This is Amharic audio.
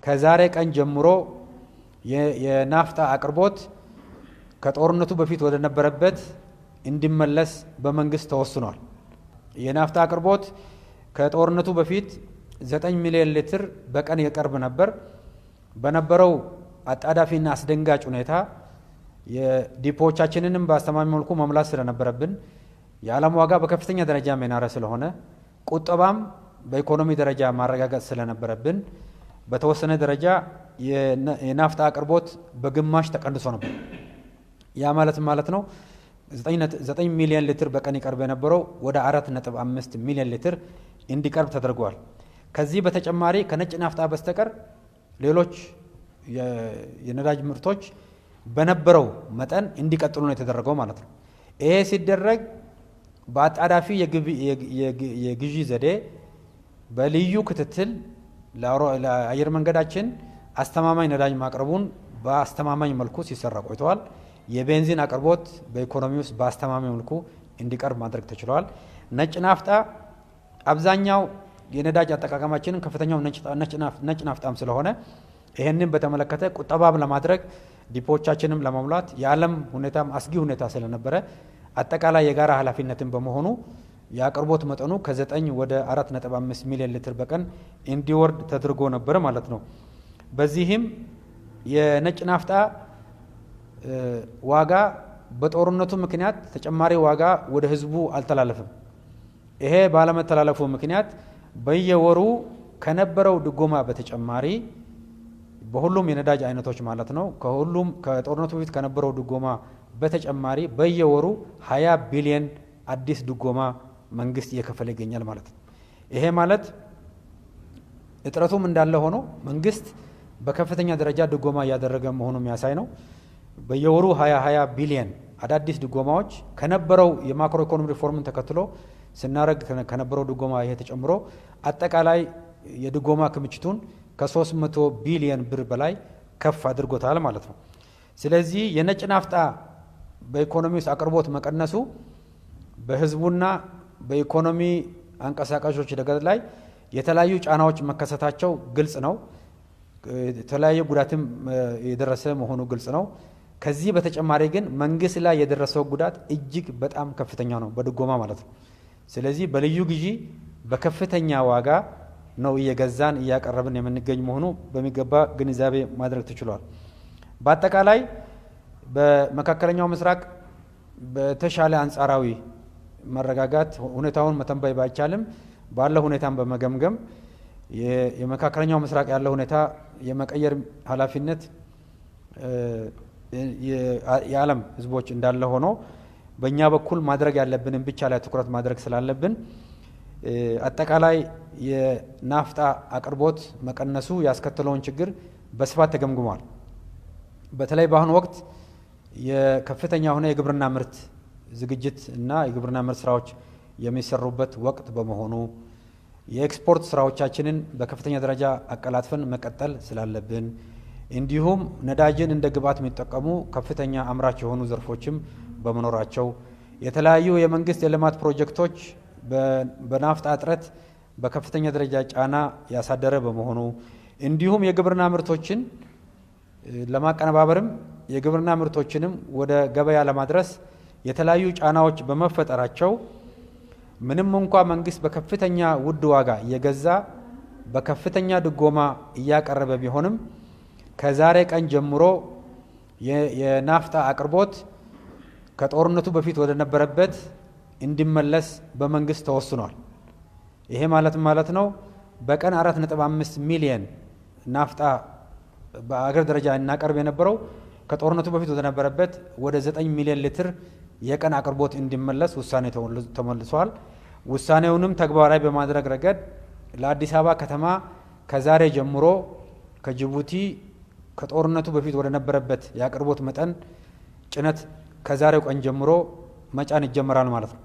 ከዛሬ ቀን ጀምሮ የናፍጣ አቅርቦት ከጦርነቱ በፊት ወደ ነበረበት እንዲመለስ በመንግስት ተወስኗል። የናፍጣ አቅርቦት ከጦርነቱ በፊት 9 ሚሊዮን ሊትር በቀን ይቀርብ ነበር። በነበረው አጣዳፊና አስደንጋጭ ሁኔታ የዲፖዎቻችንንም በአስተማማኝ መልኩ መሙላት ስለነበረብን፣ የዓለም ዋጋ በከፍተኛ ደረጃ የናረ ስለሆነ፣ ቁጠባም በኢኮኖሚ ደረጃ ማረጋገጥ ስለነበረብን በተወሰነ ደረጃ የናፍጣ አቅርቦት በግማሽ ተቀንሶ ነበር። ያ ማለት ነው 9 ሚሊዮን ሊትር በቀን ይቀርብ የነበረው ወደ 4.5 ሚሊዮን ሊትር እንዲቀርብ ተደርጓል። ከዚህ በተጨማሪ ከነጭ ናፍጣ በስተቀር ሌሎች የነዳጅ ምርቶች በነበረው መጠን እንዲቀጥሉ ነው የተደረገው ማለት ነው። ይሄ ሲደረግ በአጣዳፊ የግዢ ዘዴ በልዩ ክትትል ለአየር መንገዳችን አስተማማኝ ነዳጅ ማቅረቡን በአስተማማኝ መልኩ ሲሰራ ቆይተዋል። የቤንዚን አቅርቦት በኢኮኖሚ ውስጥ በአስተማማኝ መልኩ እንዲቀርብ ማድረግ ተችሏል። ነጭ ናፍጣ አብዛኛው የነዳጅ አጠቃቀማችንን ከፍተኛው ነጭ ናፍጣም ስለሆነ ይህንን በተመለከተ ቁጠባም ለማድረግ፣ ዲፖዎቻችንም ለመሙላት፣ የዓለም ሁኔታም አስጊ ሁኔታ ስለነበረ አጠቃላይ የጋራ ኃላፊነትን በመሆኑ የአቅርቦት መጠኑ ከ9 ወደ 4.5 ሚሊዮን ሊትር በቀን እንዲወርድ ተደርጎ ነበር ማለት ነው። በዚህም የነጭ ናፍጣ ዋጋ በጦርነቱ ምክንያት ተጨማሪ ዋጋ ወደ ህዝቡ አልተላለፈም። ይሄ ባለመተላለፉ ምክንያት በየወሩ ከነበረው ድጎማ በተጨማሪ በሁሉም የነዳጅ አይነቶች ማለት ነው፣ ከሁሉም ከጦርነቱ በፊት ከነበረው ድጎማ በተጨማሪ በየወሩ 20 ቢሊየን አዲስ ድጎማ መንግስት እየከፈለ ይገኛል ማለት ነው። ይሄ ማለት እጥረቱም እንዳለ ሆኖ መንግስት በከፍተኛ ደረጃ ድጎማ እያደረገ መሆኑ የሚያሳይ ነው። በየወሩ 20 20 ቢሊየን አዳዲስ ድጎማዎች ከነበረው የማክሮ ኢኮኖሚ ሪፎርምን ተከትሎ ስናደርግ ከነበረው ድጎማ ይሄ ተጨምሮ አጠቃላይ የድጎማ ክምችቱን ከ300 ቢሊየን ብር በላይ ከፍ አድርጎታል ማለት ነው። ስለዚህ የነጭ ናፍጣ በኢኮኖሚ ውስጥ አቅርቦት መቀነሱ በህዝቡና በኢኮኖሚ አንቀሳቃሾች ረገድ ላይ የተለያዩ ጫናዎች መከሰታቸው ግልጽ ነው። የተለያየ ጉዳትም የደረሰ መሆኑ ግልጽ ነው። ከዚህ በተጨማሪ ግን መንግስት ላይ የደረሰው ጉዳት እጅግ በጣም ከፍተኛ ነው፣ በድጎማ ማለት ነው። ስለዚህ በልዩ ግዢ በከፍተኛ ዋጋ ነው እየገዛን እያቀረብን የምንገኝ መሆኑ በሚገባ ግንዛቤ ማድረግ ተችሏል። በአጠቃላይ በመካከለኛው ምስራቅ በተሻለ አንጻራዊ መረጋጋት፣ ሁኔታውን መተንበይ ባይቻልም ባለው ሁኔታን በመገምገም የመካከለኛው ምስራቅ ያለው ሁኔታ የመቀየር ኃላፊነት የዓለም ህዝቦች እንዳለ ሆኖ በእኛ በኩል ማድረግ ያለብንን ብቻ ላይ ትኩረት ማድረግ ስላለብን አጠቃላይ የናፍጣ አቅርቦት መቀነሱ ያስከተለውን ችግር በስፋት ተገምግሟል። በተለይ በአሁኑ ወቅት የከፍተኛ የሆነ የግብርና ምርት ዝግጅት እና የግብርና ምርት ስራዎች የሚሰሩበት ወቅት በመሆኑ፣ የኤክስፖርት ስራዎቻችንን በከፍተኛ ደረጃ አቀላጥፈን መቀጠል ስላለብን፣ እንዲሁም ነዳጅን እንደ ግብዓት የሚጠቀሙ ከፍተኛ አምራች የሆኑ ዘርፎችም በመኖራቸው፣ የተለያዩ የመንግስት የልማት ፕሮጀክቶች በናፍጣ እጥረት በከፍተኛ ደረጃ ጫና ያሳደረ በመሆኑ፣ እንዲሁም የግብርና ምርቶችን ለማቀነባበርም የግብርና ምርቶችንም ወደ ገበያ ለማድረስ የተለያዩ ጫናዎች በመፈጠራቸው፣ ምንም እንኳ መንግስት በከፍተኛ ውድ ዋጋ እየገዛ በከፍተኛ ድጎማ እያቀረበ ቢሆንም ከዛሬ ቀን ጀምሮ የናፍጣ አቅርቦት ከጦርነቱ በፊት ወደ ነበረበት እንዲመለስ በመንግስት ተወስኗል። ይሄ ማለት ነው በቀን 4.5 ሚሊየን ናፍጣ በአገር ደረጃ እናቀርብ የነበረው ከጦርነቱ በፊት ወደ ነበረበት ወደ 9 ሚሊዮን ሊትር የቀን አቅርቦት እንዲመለስ ውሳኔ ተመልሷል። ውሳኔውንም ተግባራዊ በማድረግ ረገድ ለአዲስ አበባ ከተማ ከዛሬ ጀምሮ ከጅቡቲ ከጦርነቱ በፊት ወደ ነበረበት የአቅርቦት መጠን ጭነት ከዛሬው ቀን ጀምሮ መጫን ይጀመራል ማለት ነው።